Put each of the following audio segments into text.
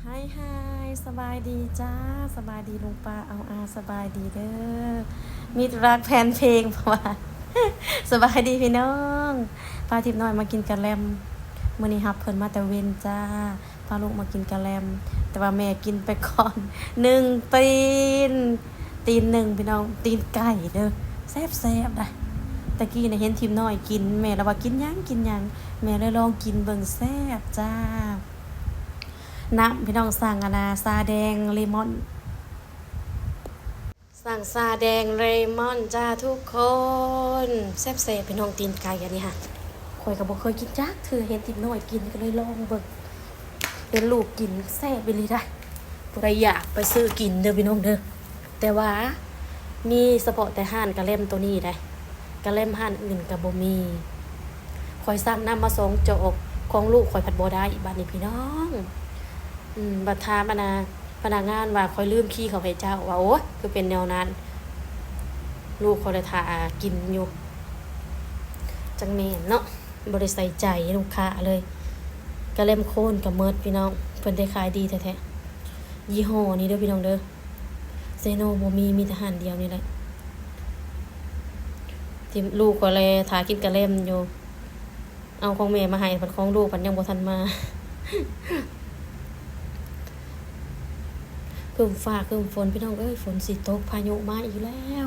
ຮາຍ ສະບາຍດີຈ້າ ສະບາຍດີລຸງປ້າ ເອົາອາ ສະບາຍດີເດີ ມິດຮັກແຟນເພງ ເພາະວ່າ ສະບາຍດີພີ່ນ້ອງ ພາທິບນ້ອຍມາກິນກະແລັມ ມື້ນີ້ຮັບເພິ່ນມາແຕ່ເວັນຈ້າ ພາລູກມາກິນກະແລັມ ແຕ່ວ່າແມ່ກິນໄປກ່ອນໜຶ່ງຕີນ ຕີນໜຶ່ງພີ່ນ້ອງ ຕີນໄກ່ເດີ ແຊບໆ ດາ ຕະກີ້ນະເຫັນທິບນ້ອຍກິນ ແມ່ລະວ່າ ກິນຫຍັງ ກິນຫຍັງ ແມ່ເລີຍລອງກິນເບິ່ງ ແຊບຈ້າ. ນ້ຳພີ່ນ້ອງ ສັ່ງອັນນາ ຊາແດງເລມອນ ສັ່ງຊາແດງເລມອນຈ້າທຸກຄົນ ແຊບໆ ພີ່ນ້ອງ ຕີນໄກ່ອັນນີ້ຫະ ຂ້ອຍກໍບໍ່ເຄີຍກິນຈັກເທື່ອ ເຫັນທິບນ້ອຍກິນກໍເລີຍລອງເບິ່ງ ເຫັນລູກກິນແຊບອີ່ຫຼີໄດ໋ ຜູ້ໃດຢາກໄປຊື້ກິນເດີພີ່ນ້ອງເດີ ແຕ່ວ່າມີສະເພາະແຕ່ຮ້ານກະແລັມໂຕນີ້ໄດ໋ ກະແລັມຮ້ານອື່ນກໍບໍ່ມີ ຂ້ອຍສັ່ງນ້ຳມາສອງຈອກ ຂອງລູກຂ້ອຍພັດບໍ່ໄດ້ ບາດນີ້ພີ່ນ້ອງ ອືມ ບັດຖາມອັນນາ ພະນັກງານວ່າ ຂ້ອຍລືມຄີເຂົ້າໃຫ້ເຈົ້າ ວ່າ ໂອ້ຍ ຄືເປັນແນວນັ້ນ ລູກຂ້ອຍລະຖ້າກິນຢູ່ ຈັ່ງແມ່ນເນາະ ບໍ່ໄດ້ໃສ່ໃຈລູກຄ້າເລີຍ ກະແລັມໂຄນກໍໝົດພີ່ນ້ອງ ເພິ່ນໄດ້ຂາຍດີແທ້ໆ ຍີ່ຫໍ້ນີ້ເດີພີ່ນ້ອງເດີ ເຊໂນບໍ່ມີ ມີແຕ່ຮ້ານດຽວນີ້ແຫຼະ ທີ່ລູກຂ້ອຍແລຖ້າກິນກະແລັມຢູ່ ເອົາຂອງແມ່ມາໃຫ້ ພັດຂອງລູກພັດຍັງບໍ່ທັນມາ ຄຶ້ມຟ້າຄຶ້ມຝົນພີ່ນ້ອງເອີຍ ຝົນຊິຕົກ ພາຍຸມາອີກແລ້ວ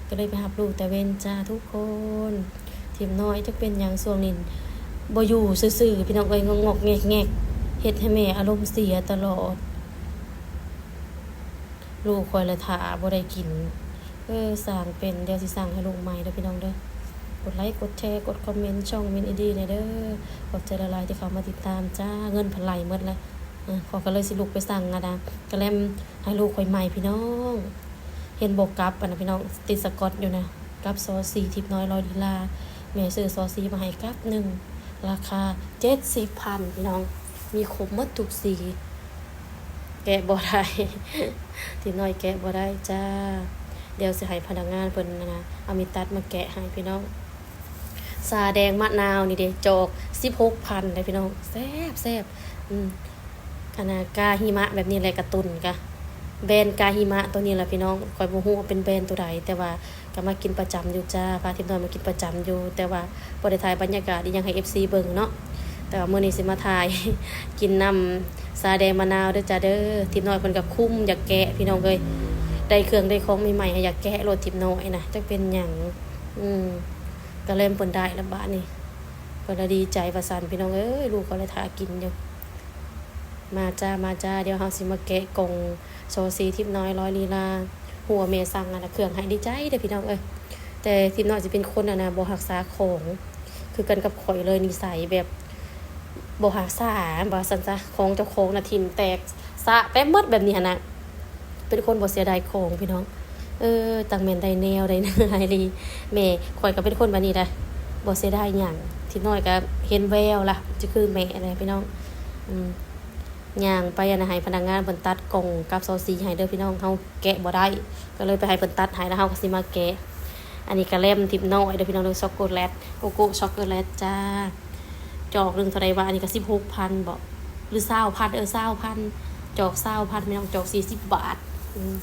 ກໍເລີຍໄປຮັບລູກແຕ່ເວັນຈ້າທຸກຄົນ ທິບນ້ອຍຈັກເປັນຫຍັງຊ່ວງນີ້ບໍ່ຢູ່ຊື່ໆ ພີ່ນ້ອງເອີຍ ງອກໆແງກໆ ເຮັດໃຫ້ແມ່ອາລົມເສຍຕະຫຼອດ. ລູກຂ້ອຍລະຖ້າບໍ່ໄດ້ກິນ ເອີ ສ້າງເປັນ ດຽວຊິສ້າງໃຫ້ລູກໃໝ່ເດີພີ່ນ້ອງເດີ ກົດໄລກົດແຊ ກົດຄອມເມັນຊ່ອງມິນອິນດີແດ່ເດີ ຂອບໃຈຫຼາຍໆທີ່ເຂົ້າມາຕິດຕາມຈ້າ ເງິນພັນໄຫຼໝົດແລ້ວ ເອີ ຂ້ອຍກໍເລີຍຊິລຸກໄປສັ່ງອັນນາ ກະແລັມໃຫ້ລູກຂ້ອຍໃໝ່ພີ່ນ້ອງ ເຫັນບໍ່ ກັບອັນນະພີ່ນ້ອງ ຕິດສະກອດຢູ່ນະ ກັບຊໍຊີທິບນ້ອຍຮ້ອຍລີລາ ແມ່ຊື້ຊໍຊີມາໃຫ້ກັບໜຶ່ງ ລາຄາເຈັດສິບພັນພີ່ນ້ອງ ມີຄົບໝົດທຸກສີ. ແກະບໍ່ໄດ້ ທິບນ້ອຍແກະບໍ່ໄດ້ຈ້າ ດຽວຊິໃຫ້ພະນັກງານເພິ່ນຫັ້ນນະ ເອົາມີດຕັດມາແກະໃຫ້ພີ່ນ້ອງ ຊາແດງມະນາວນີ້ເດ ຈອກສິບຫົກພັນເດ້ພີ່ນ້ອງ ແຊບໆ ອືມ ອັນນະ ກາຫິມະແບບນີ້ແຫຼະ ກະຕຸນກະ ແບຣນກາຫິມະໂຕນີ້ລະພີ່ນ້ອງ ຂ້ອຍບໍ່ຮູ້ວ່າເປັນແບຣນໂຕໃດ ແຕ່ວ່າ ກໍມາກິນປະຈຳຢູ່ຈ້າ ພາທິບນ້ອຍມາກິນປະຈຳຢູ່ ແຕ່ວ່າບໍ່ໄດ້ຖ່າຍບັນຍາກາດອີ່ຫຍັງໃຫ້ເອັຟຊີເບິ່ງເນາະ ແຕ່ວ່າມື້ນີ້ຊິມາຖ່າຍ ກິນນ້ຳຊາແດງມະນາວເດີຈ້າເດີ ທິບນ້ອຍເພິ່ນກໍຄຸມຢາກແກະພີ່ນ້ອງເອີຍ ໄດ້ເຄື່ອງໄດ້ຂອງໃໝ່ໆ ໃຫ້ຢາກແກະໂລດທິບນ້ອຍນະ ຈັກເປັນຫຍັງ ອືມ ກະແລັມເພິ່ນໄດ້ລະບາດນີ້ ເພິ່ນລະດີໃຈວ່າຊັ້ນ ພີ່ນ້ອງເອີຍ ລູກຂ້ອຍລະຖ້າກິນຢູ່ ມາຈ້າ ມາຈ້າ ດຽວເຮົາຊິມາແກະກ່ອງ ຊໍຊີທິບນ້ອຍຮ້ອຍລີລາ ຮູ້ວ່າແມ່ສັ່ງອັນນະເຄື່ອງໃຫ້ ດີໃຈເດີພີ່ນ້ອງເອີຍ ແຕ່ທິບນ້ອຍຊິເປັນຄົນອັນນະບໍ່ຮັກສາຂອງ ຄືກັນກັບຂ້ອຍເລີຍ ນິໄສແບບບໍ່ຮັກສາ ວ່າຊັ້ນຊະ ຂອງເຈົ້າຂອງນະຖິ້ມແຕກສະໄປໝົດແບບນີ້ຫັ້ນນະ ເປັນຄົນບໍ່ເສຍດາຍຂອງພີ່ນ້ອງ ເອີ ຕັ້ງແມ່ນໄດ້ແນວໄດ້ເນື້ອອີ່ຫຼີ ແມ່ຂ້ອຍກໍເປັນຄົນແບບນີ້ໄດ໋ ບໍ່ເສຍດາຍຫຍັງ ທິບນ້ອຍກໍເຫັນແວວລະ ຈະຄືແມ່ແຫຼະພີ່ນ້ອງ ອືມ ຍ່າງໄປອັນນະ ໃຫ້ພະນັກງານເພິ່ນຕັດກ່ອງກັບຊໍຊີໃຫ້ເດີພີ່ນ້ອງ ເຮົາແກະບໍ່ໄດ້ ກໍເລີຍໄປໃຫ້ເພິ່ນຕັດໃຫ້ ແລ້ວເຮົາກໍຊິມາແກະ ອັນນີ້ກະແລັມທິບນ້ອຍເດີພີ່ນ້ອງເດີ ຊັອກໂກແລັດ ໂກໂກ້ຊັອກໂກແລັດຈ້າ ຈອກໜຶ່ງເທົ່າໃດວະ ອັນນີ້ກໍສິບຫົກພັນບໍ ຫຼື ຊາວພັນ ເອີ ຊາວພັນ ຈອກຊາວພັນ ພີ່ນ້ອງ ຈອກສີ່ສິບບາດ ອືມ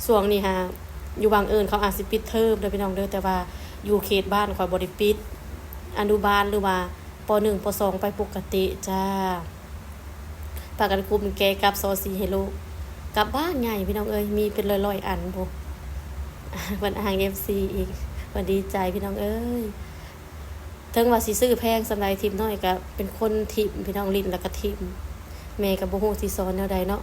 ຊ່ວງນີ້ຫາ ຢູ່ວັງເອີນເຂົາອາດຊິປິດເທີມເດີພີ່ນ້ອງເດີ ແຕ່ວ່າຢູ່ເຂດບ້ານຂ້ອຍບໍ່ໄດ້ປິດ ອະນຸບານ ຫຼືວ່າ ປໍໜຶ່ງ ປໍສອງ ໄປປົກກະຕິຈ້າ ພາກັນກຸ້ມແກະກັບຊໍຊີໃຫ້ລູກ ກັບບ້ານໃຫຍ່ພີ່ນ້ອງເອີຍ ມີເປັນຮ້ອຍໆອັນພຸ້ນ ເພິ່ນອ້າງເອັຟຊີອີກ ເພິ່ນດີໃຈພີ່ນ້ອງເອີຍ ເຖິງວ່າຊິຊື້ແພງສ່ຳໃດ ທິບນ້ອຍກະເປັນຄົນຖິ້ມພີ່ນ້ອງ ຫຼິ້ນແລ້ວກະຖິ້ມ ແມ່ກໍບໍ່ຮູ້ຊິສອນແນວໃດເນາະ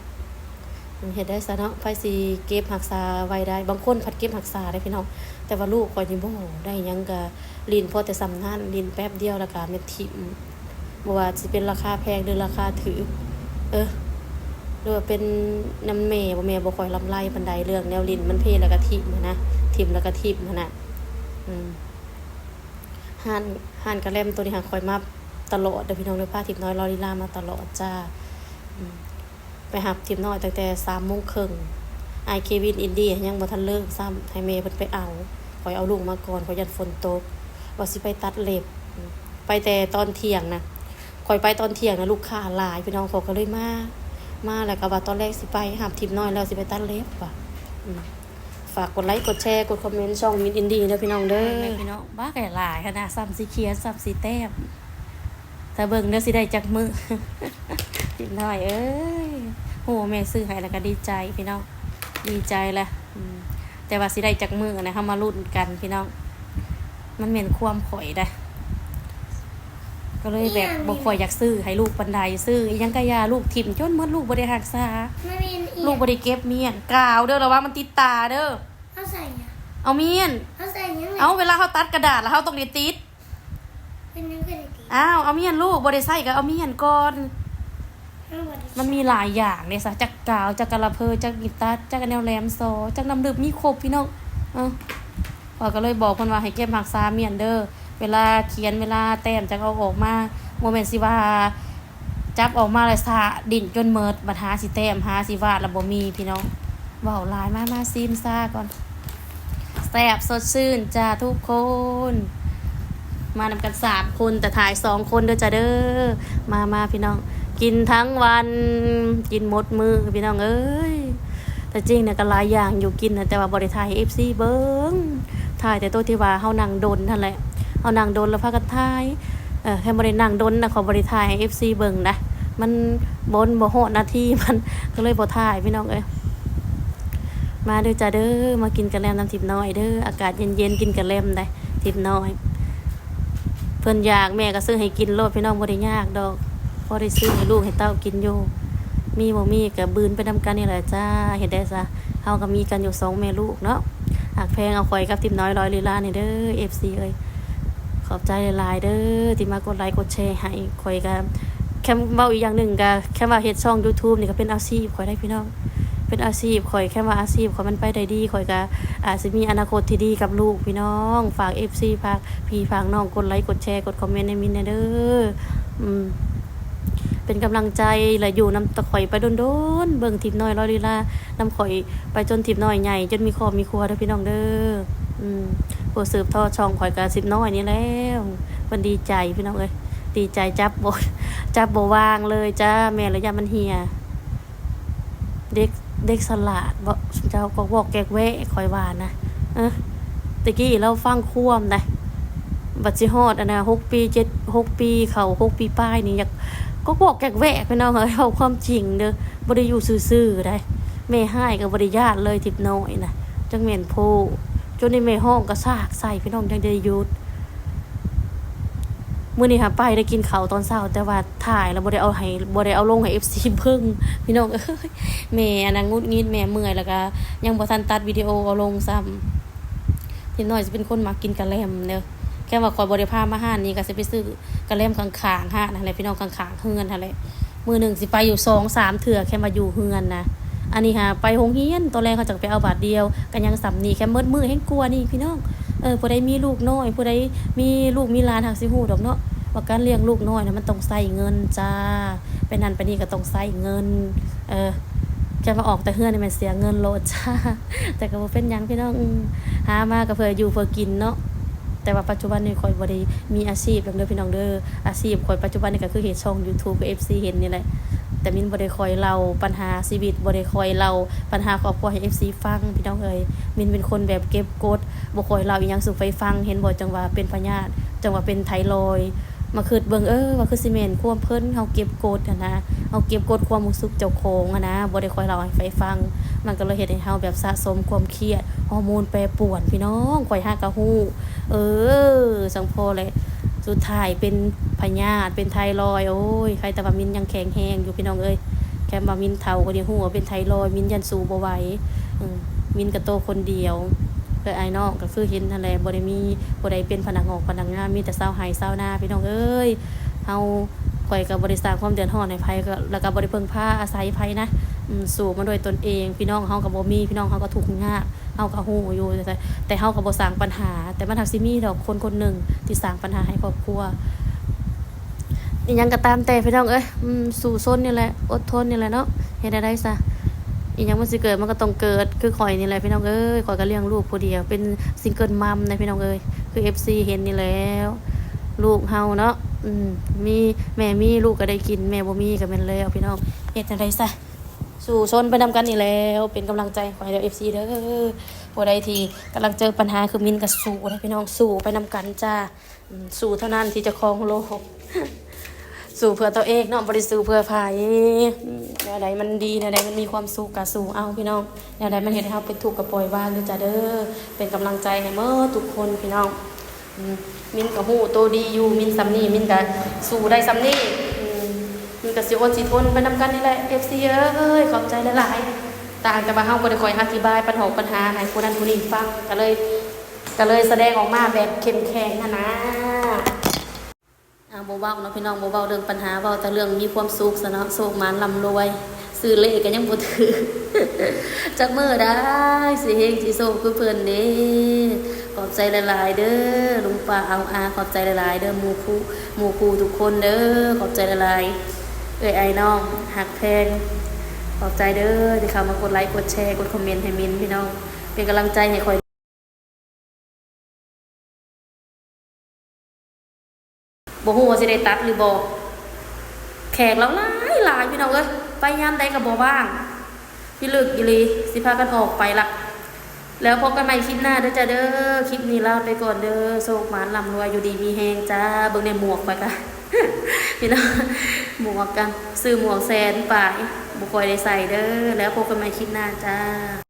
ເຮັດໄດ້ຊະເນາະ ໃຜຊິເກັບຮັກສາໄວ້ໄດ້ ບາງຄົນພັດເກັບຮັກສາໄດ້ພີ່ນ້ອງ ແຕ່ວ່າລູກຂ້ອຍນີ້ບໍ່ ໄດ້ຫຍັງກະຫຼິ້ນພໍແຕ່ສ່ຳນັ້ນ ຫຼິ້ນແປັບດຽວແລ້ວກະແມ່ນຖິ້ມ ບໍ່ວ່າຊິເປັນລາຄາແພງ ຫຼື ລາຄາຖືກ ເອີ ຫຼືວ່າເປັນນຳແມ່ບໍ່ ແມ່ບໍ່ຄ່ອຍລຳໄລປານໃດ ເລື່ອງແນວຫຼິ້ນ ມັນເພແລ້ວກະຖິ້ມຫັ້ນນະ ຖິ້ມແລ້ວກະຖິ້ມຫັ້ນນະ ອືມ ຮ້ານ ຮ້ານກະແລັມໂຕນີ້ຫາ ຂ້ອຍມາຕະຫຼອດເດີພີ່ນ້ອງເດີ ພາທິບນ້ອຍລໍລີລາມາຕະຫຼອດຈ້າ ອືມ ໄປຮັບທິບນ້ອຍຕັ້ງແຕ່ສາມໂມງເຄິ່ງ ອ້າຍເຄວິນອິນດີຍັງບໍ່ທັນເລີກຊ້ຳ ໃຫ້ແມ່ເພິ່ນໄປເອົາ ຂ້ອຍເອົາລູກມາກ່ອນ ຂ້ອຍຢ້ານຝົນຕົກ ວ່າຊິໄປຕັດເລັບ ໄປແຕ່ຕອນທ່ຽງນະ ຂ້ອຍໄປຕອນທ່ຽງນະ ລູກຄ້າຫຼາຍພີ່ນ້ອງ ຂ້ອຍກໍເລີຍມາ ມາແລ້ວກໍວ່າຕອນແລງຊິໄປຮັບທິບນ້ອຍແລ້ວ ຊິໄປຕັດເລັບວ່າ. ອືມ ຝາກກົດໄລກົດແຊ ກົດຄອມເມັນຊ່ອງມິນອິນດີເດີພີ່ນ້ອງເດີ. ພີ່ນ້ອງ ບ້າກໍຫຼາຍຂະໜາດ ສ່ຳຊິຂຽນ ສ່ຳຊິແຕ້ມ ຖ້າເບິ່ງເດີ ຊິໄດ້ຈັກມື້ ທິບນ້ອຍເອີຍ. ໂອ້ ແມ່ຊື້ໃຫ້ແລ້ວກໍດີໃຈພີ່ນ້ອງ ດີໃຈແຫຼະ. ອືມ ແຕ່ວ່າຊິໄດ້ຈັກມື້ນະ ເຮົາມາລຸ້ນກັນພີ່ນ້ອງ. ມັນແມ່ນຄວາມຂ້ອຍໃດ໋ ກໍເລີຍແບບ ອີຫຍັງນີ້ ບໍ່ຄ່ອຍຢາກຊື້ໃຫ້ລູກປານໃດ. ຊື້ອີຫຍັງກະຢ່າ ລູກຖິ້ມຈົນໝົດ ລູກບໍ່ໄດ້ຮັກສາ ມັນແມ່ນອີຫຍັງ? ລູກບໍ່ໄດ້ເກັບມ້ຽນ. ກາວເດີ ລະວັງມັນຕິດຕາເດີ. ເອົາໃສ່ຫຍັງ? ເອົາມ້ຽນ. ເອົາໃສ່ຫຍັງ? ເອົາ ເວລາເຮົາຕັດກະດາດລະ ເຮົາຕ້ອງໄດ້ຕິດ. ເປັນຫຍັງຄືໄດ້ຕິດ? ອ້າວ ເອົາມ້ຽນລູກ ບໍ່ໄດ້ໃຊ້ກໍເອົາມ້ຽນກ່ອນ. ມັນມີຫຼາຍຢ່າງເດ້ຊະ ຈັກກາວ ຈັກກະລະເພີ ຈັກໜີບຕັດ ຈັກແນວແຫຼມສໍ ຈັກນ້ຳລຶບ ມີຄົບພີ່ນ້ອງ. ເອີ ຂ້ອຍກໍເລີຍບອກເພິ່ນວ່າໃຫ້ເກັບຮັກສາມ້ຽນເດີ ເວລາຂຽນ ເວລາແຕ້ມ ຈັກເອົາອອກມາ. ບໍ່ແມ່ນຊິວ່າຈັບອອກມາແລ້ວສະ ດິ້ນຈົນໝົດ ບັດຫາຊິແຕ້ມ ຫາຊິວາດລະບໍ່ມີພີ່ນ້ອງ. ເວົ້າຫຼາຍ ມາ ມາຊີມຊາກ່ອນ. ແຊບສົດຊື່ນຈ້າທຸກຄົນ ມານຳກັນສາມຄົນ ແຕ່ຖ່າຍສອງຄົນເດີຈ້າເດີ. ມາ ມາພີ່ນ້ອງ ກິນທັງວັນ ກິນໝົດມື້ພີ່ນ້ອງເອີຍ. ແຕ່ຈິງນະກໍຫຼາຍຢ່າງຢູ່ກິນນະ ແຕ່ວ່າບໍ່ໄດ້ຖ່າຍໃຫ້ເອັຟຊີເບິ່ງ ຖ່າຍແຕ່ໂຕທີ່ວ່າເຮົານັ່ງດົນຫັ້ນແຫຼະ ເຮົານັ່ງດົນແລ້ວພາກັນຖ່າຍ. ເອີ ແຄ່ບໍ່ໄດ້ນັ່ງດົນນະ ຂ້ອຍບໍ່ໄດ້ຖ່າຍໃຫ້ເອັຟຊີເບິ່ງນະ ມັນບໍ່ ບໍ່ຮອດນາທີມັນ ກໍເລີຍບໍ່ຖ່າຍພີ່ນ້ອງເອີຍ. ມາເດີຈ້າເດີ ມາກິນກະແລັມນຳທິບນ້ອຍເດີ ອາກາດເຢັນໆ ກິນກະແລັມໄດ໋ ທິບນ້ອຍ. ເພິ່ນຢາກແມ່ກໍຊື້ໃຫ້ກິນໂລດພີ່ນ້ອງ ບໍ່ໄດ້ຍາກດອກ ພໍໄດ້ຊື້ໃຫ້ລູກໃຫ້ເຕົ້າກິນຢູ່. ມີບໍ່ມີກໍບືນໄປນຳກັນນີ້ແຫຼະຈ້າ ເຮັດໄດ້ຊະ ເຮົາກໍມີກັນຢູ່ສອງແມ່ລູກເນາະ. ຮັກແພງເອົາຂ້ອຍກັບທິບນ້ອຍຮ້ອຍລີລານີ້ເດີ ເອັຟຊີເອີຍ. ຂອບໃຈຫຼາຍໆເດີ ທີ່ມາກົດໄລກົດແຊໃຫ້ຂ້ອຍ. ກໍ ຄຳເວົ້າອີກຢ່າງໜຶ່ງ ກໍ ຄຳວ່າເຮັດຊ່ອງຢູທູບນີ້ກໍເປັນອາຊີບຂ້ອຍໄດ໋ພີ່ນ້ອງ ເປັນອາຊີບຂ້ອຍ. ຄຳວ່າອາຊີບຂ້ອຍມັນໄປໄດ້ດີ ຂ້ອຍກໍອາດຊິມີອະນາຄົດທີ່ດີກັບລູກພີ່ນ້ອງ. ຝາກເອັຟຊີ ຝາກພີ່ຝາກນ້ອງ ກົດໄລກົດແຊ ກົດຄອມເມັນໃຫ້ມິນແດ່ເດີ. ອືມ ເປັນກຳລັງໃຈ ແລະ ຢູ່ນຳຕະຂ້ອຍໄປດົນໆ ເບິ່ງທິບນ້ອຍຮ້ອຍລີລານຳຂ້ອຍ ໄປຈົນທິບນ້ອຍໃຫຍ່ ຈົນມີຄອບມີຄົວເດີພີ່ນ້ອງເດີ. ອືມ ຜູ້ສືບທອດຊ່ອງຂ້ອຍກໍທິບນ້ອຍນີ້ແຫຼະ ເພິ່ນດີໃຈພີ່ນ້ອງເອີຍ ດີໃຈ ຈັບບໍ່ ຈັບບໍ່ວາງເລີຍຈ້າ. ແມ່ນລະ ຢ້ານມັນເຫ່ຍ. ເດັກ ເດັກສະຫຼາດເບາະ ເຈົ້າກໍວອກແກກແວະ ຂ້ອຍວ່ານະ. ເອີ ແຕ່ກີ້ລາວຟັງຄວາມໄດ໋ ບັດຊິຮອດອັນນ່າ ຫົກປີ ເຈັດ ຫົກປີ ເຂົ້າຫົກປີປາຍນີ້ ຢາກກອກວອກແກກແວະ ພີ່ນ້ອງເອີຍ. ເວົ້າຄວາມຈິງເດີ ບໍ່ໄດ້ຢູ່ຊື່ໆໄດ໋. ແມ່ຮ້າຍກໍບໍ່ໄດ້ຢ້ານເລີຍ ທິບນ້ອຍນະ ຈັກແມ່ນໂພ ຈົນນີ້ແມ່ຮ້ອງກະຊາກໃສ່ ພີ່ນ້ອງ ຈັ່ງໄດ້ຢຸດ. ມື້ນີ້ຫາໄປໄດ້ກິນເຂົ້າຕອນເຊົ້າ ແຕ່ວ່າຖ່າຍແລ້ວບໍ່ໄດ້ເອົາໃຫ້ ບໍ່ໄດ້ເອົາລົງໃຫ້ເອັຟຊີເບິ່ງ ພີ່ນ້ອງເອີຍ. ແມ່ອັນນັ້ນຫງຸດຫງິດ ແມ່ເມື່ອຍ ແລ້ວກະຍັງບໍ່ທັນຕັດວິດີໂອເອົາລົງຊ້ຳ. ທິບນ້ອຍຊິເປັນຄົນມັກກິນກະແລັມເດີ. ແຄ່ວ່າຂ້ອຍບໍ່ໄດ້ພາມາຮ້ານນີ້ ກໍຊິໄປຊື້ກະແລັມຂ້າງໆຮ້ານຫັ້ນແຫຼະ ພີ່ນ້ອງ ຂ້າງໆເຮືອນຫັ້ນແຫຼະ. ມື້ໜຶ່ງຊິໄປຢູ່ສອງສາມເທື່ອ ແຄ່ວ່າຢູ່ເຮືອນນະ. ອັນນີ້ຫາໄປໂຮງຮຽນ ຕອນແລງເຂົາຈະໄປເອົາບາດດຽວ ກໍຍັງສ່ຳນີ້ ແຄ່ໝົດມື້ແຮງກວ່ານີ້ພີ່ນ້ອງ. ເອີ ຜູ້ໃດມີລູກນ້ອຍ ຜູ້ໃດມີລູກມີຫຼານຫາກຊິຮູ້ດອກເນາະ ວ່າການລ້ຽງລູກນ້ອຍນະ ມັນຕ້ອງໃຊ້ເງິນຈ້າ ໄປນັ້ນໄປນີ້ກໍຕ້ອງໃຊ້ເງິນ. ເອີ ແຄ່ວ່າອອກແຕ່ເຮືອນນີ້ແມ່ນເສຍເງິນໂລດຈ້າ ແຕ່ກໍບໍ່ເປັນຫຍັງພີ່ນ້ອງ ຫາມາກໍເພື່ອຢູ່ເພື່ອກິນເນາະ. ແຕ່ວ່າປັດຈຸບັນນີ້ຂ້ອຍບໍ່ໄດ້ມີອາຊີບຫຍັງເດີພີ່ນ້ອງເດີ. ອາຊີບຂ້ອຍປັດຈຸບັນນີ້ກໍຄືເຮັດຊ່ອງຢູທູບໃຫ້ເອັຟຊີເຫັນນີ້ແຫຼະ. ແຕ່ມິນບໍ່ໄດ້ຄ່ອຍເລົ່າບັນຫາຊີວິດ ບໍ່ໄດ້ຄ່ອຍເລົ່າບັນຫາຄອບຄົວໃຫ້ເອັຟຊີຟັງ ພີ່ນ້ອງເອີຍ. ມິນເປັນຄົນແບບເກັບກົດ ບໍ່ຄ່ອຍເລົ່າອີ່ຫຍັງສູ່ໃຜຟັງ. ເຫັນບໍ່ ຈັ່ງວ່າເປັນພະຍາດ ຈັ່ງວ່າເປັນໄທຣອຍ. ມາຄິດເບິ່ງ ເອີ ວ່າຄືຊິແມ່ນຄວາມເພິ່ນ ເຮົາເກັບກົດຫັ້ນນະ ເຮົາເກັບກົດຄວາມຮູ້ສຶກເຈົ້າຂອງຫັ້ນນະ ບໍ່ໄດ້ຄ່ອຍເລົ່າໃຫ້ໃຜຟັງ. ມັນກໍເລີຍເຮັດໃຫ້ເຮົາແບບສະສົມຄວາມຄຽດ ຮໍໂມນແປປວນ ພີ່ນ້ອງ ຂ້ອຍຫາກະຮູ້. ເອີ ສັງພໍແຫຼະ ສຸດທ້າຍເປັນພະຍາດ ເປັນໄທຣອຍ. ໂອ້ຍ ໃຄແຕ່ວ່າມິນຍັງແຂງແຮງຢູ່ ພີ່ນ້ອງເອີຍ. ແຄ່ວ່າມິນເຖົ້າກວ່ານີ້ ຮູ້ວ່າເປັນໄທຣອຍ ມິນຢ້ານສູ້ບໍ່ໄຫວ. ເອີ ມິນກໍໂຕຄົນດຽວ ເອື້ອຍອ້າຍນ້ອງກໍຄືເຫັນຫັ້ນແຫຼະ ບໍ່ໄດ້ມີຜູ້ໃດເປັນພະນັກງອກພະນັກງານ ມີແຕ່ຊາວໄຮ່ຊາວນາ ພີ່ນ້ອງເອີຍ. ເຮົາ ຂ້ອຍກໍບໍ່ໄດ້ສ້າງຄວາມເດືອດຮ້ອນໃຫ້ໃຜ ກໍ ແລ້ວກໍບໍ່ໄດ້ເພິ່ງພາອາໄສໃຜນະ. ອືມ ສູ້ມາດ້ວຍຕົນເອງ ພີ່ນ້ອງເຮົາກໍບໍ່ມີ ພີ່ນ້ອງເຮົາກໍທຸກຍາກ ເຮົາກໍຮູ້ຢູ່ ແຕ່ ແຕ່ເຮົາກໍບໍ່ສ້າງບັນຫາ ແຕ່ມັນຫາກຊິມີດອກຄົນຄົນໜຶ່ງທີ່ສ້າງບັນຫາໃຫ້ຄອບຄົວ. ອີ່ຫຍັງກໍຕາມແຕ່ພີ່ນ້ອງເອີຍ ອືມ ສູ້ຊົນນີ້ແຫຼະ ອົດທົນນີ້ແຫຼະເນາະ ເຮັດແນວໃດຊະ ອີ່ຫຍັງມັນຊິເກີດມັນກໍຕ້ອງເກີດ. ຄືຂ້ອຍນີ້ແຫຼະພີ່ນ້ອງເອີຍ ຂ້ອຍກໍລ້ຽງລູກຜູ້ດຽວ ເປັນຊິງເກີນມັມນະພີ່ນ້ອງເອີຍ ຄືເອັຟຊີເຫັນນີ້ແຫຼະ ລູກເຮົາເນາະ ອືມ ມີ ແມ່ມີລູກກໍໄດ້ກິນ ແມ່ບໍ່ມີກໍແມ່ນແລ້ວພີ່ນ້ອງ ເຮັດແນວໃດຊະ ສູ້ຊົນໄປນຳກັນນີ້ແຫຼ້ວ ເປັນກຳລັງໃຈໃຫ້ຂ້ອຍເດີ ເອັຟຊີ ເດີ ຜູ້ໃດທີ່ກຳລັງເຈີປັນຫາຄືມິນກໍສູ້ເດີພີ່ນ້ອງ ສູ້ໄປນຳກັນຈ້າ ອືມ ສູ້ເທົ່ານັ້ນທີ່ຈະຄອງໂລກ ສູ້ເພື່ອຕົວເອງເນາະ ບໍ່ໄດ້ສູ້ເພື່ອໃຜ ອືມ ແນວໃດມັນດີ ແນວໃດມັນມີຄວາມສຸກກໍສູ້ເອົາພີ່ນ້ອງ ແນວໃດມັນເຮັດໃຫ້ເຮົາເປັນທຸກກໍປ່ອຍວາງເດີຈ້າເດີ ເປັນກຳລັງໃຈໃຫ້ໝົດທຸກຄົນພີ່ນ້ອງ ອືມ ມິນກໍຮູ້ໂຕດີຢູ່ ມິນສ່ຳນີ້ ມິນກໍສູ້ໄດ້ສ່ຳນີ້ ອືມ ມິນກໍຊິອົດຊິທົນໄປນຳກັນນີ້ແຫຼະ ເອັຟຊີ ເອີຍ ຂອບໃຈຫຼາຍໆ ຕ່າງແຕ່ວ່າເຮົາບໍ່ໄດ້ຄ່ອຍອະທິບາຍປັນຫອກປັນຫາໃຫ້ຜູ້ນັ້ນຜູ້ນີ້ຟັງ ກໍເລີຍ ກໍເລີຍສະແດງອອກມາແບບເຂັ້ມແຂງຫັ້ນນາ. ອ່າ ບໍ່ເວົ້າເນາະພີ່ນ້ອງ ບໍ່ເວົ້າເລື່ອງປັນຫາ ເວົ້າແຕ່ເລື່ອງມີຄວາມສຸກຊະເນາະ ໂຊກໝານລ່ຳລວຍ ຊື້ເລກກໍຍັງບໍ່ຖືກ ຈັກມື້ໃດຊິເຮງຊິໂຊກຄືເພິ່ນເດ້ ຂອບໃຈຫຼາຍໆເດີ ລຸງປ້າອາວອາ ຂອບໃຈຫຼາຍໆເດີ ໝູ່ຄູ່ ໝູ່ຄູ່ທຸກຄົນເດີ ຂອບໃຈຫຼາຍໆ ເອື້ອຍອ້າຍນ້ອງຮັກແພງ ຂອບໃຈເດີ ທີ່ເຂົ້າມາກົດໄລກົດແຊ ກົດຄອມເມັນໃຫ້ມິນ ພີ່ນ້ອງ ເປັນກຳລັງໃຈໃຫ້ຂ້ອຍ. ບໍ່ຮູ້ວ່າຊິໄດ້ຕັດຫຼືບໍ່ ແຂກລາວຫຼາຍໆ ພີ່ນ້ອງເອີຍ ໄປຍາມໃດກໍບໍ່ວ່າງ ພິລຶກອີ່ຫຼີ ຊິພາກັນອອກໄປລະ ແລ້ວພົບກັນໃໝ່ຄລິບໜ້າເດີຈ້າເດີ ຄລິບນີ້ລາໄປກ່ອນເດີ ໂຊກໝານລ່ຳລວຍ ຢູ່ດີມີແຮງຈ້າ ເບິ່ງແດ່ໝວກຂ້ອຍກະ ພີ່ນ້ອງ ໝວກກະ ຊື້ໝວກແສນປາຍ ບໍ່ຄ່ອຍໄດ້ໃສ່ເດີ ແລ້ວພົບກັນໃໝ່ຄລິບໜ້າຈ້າ.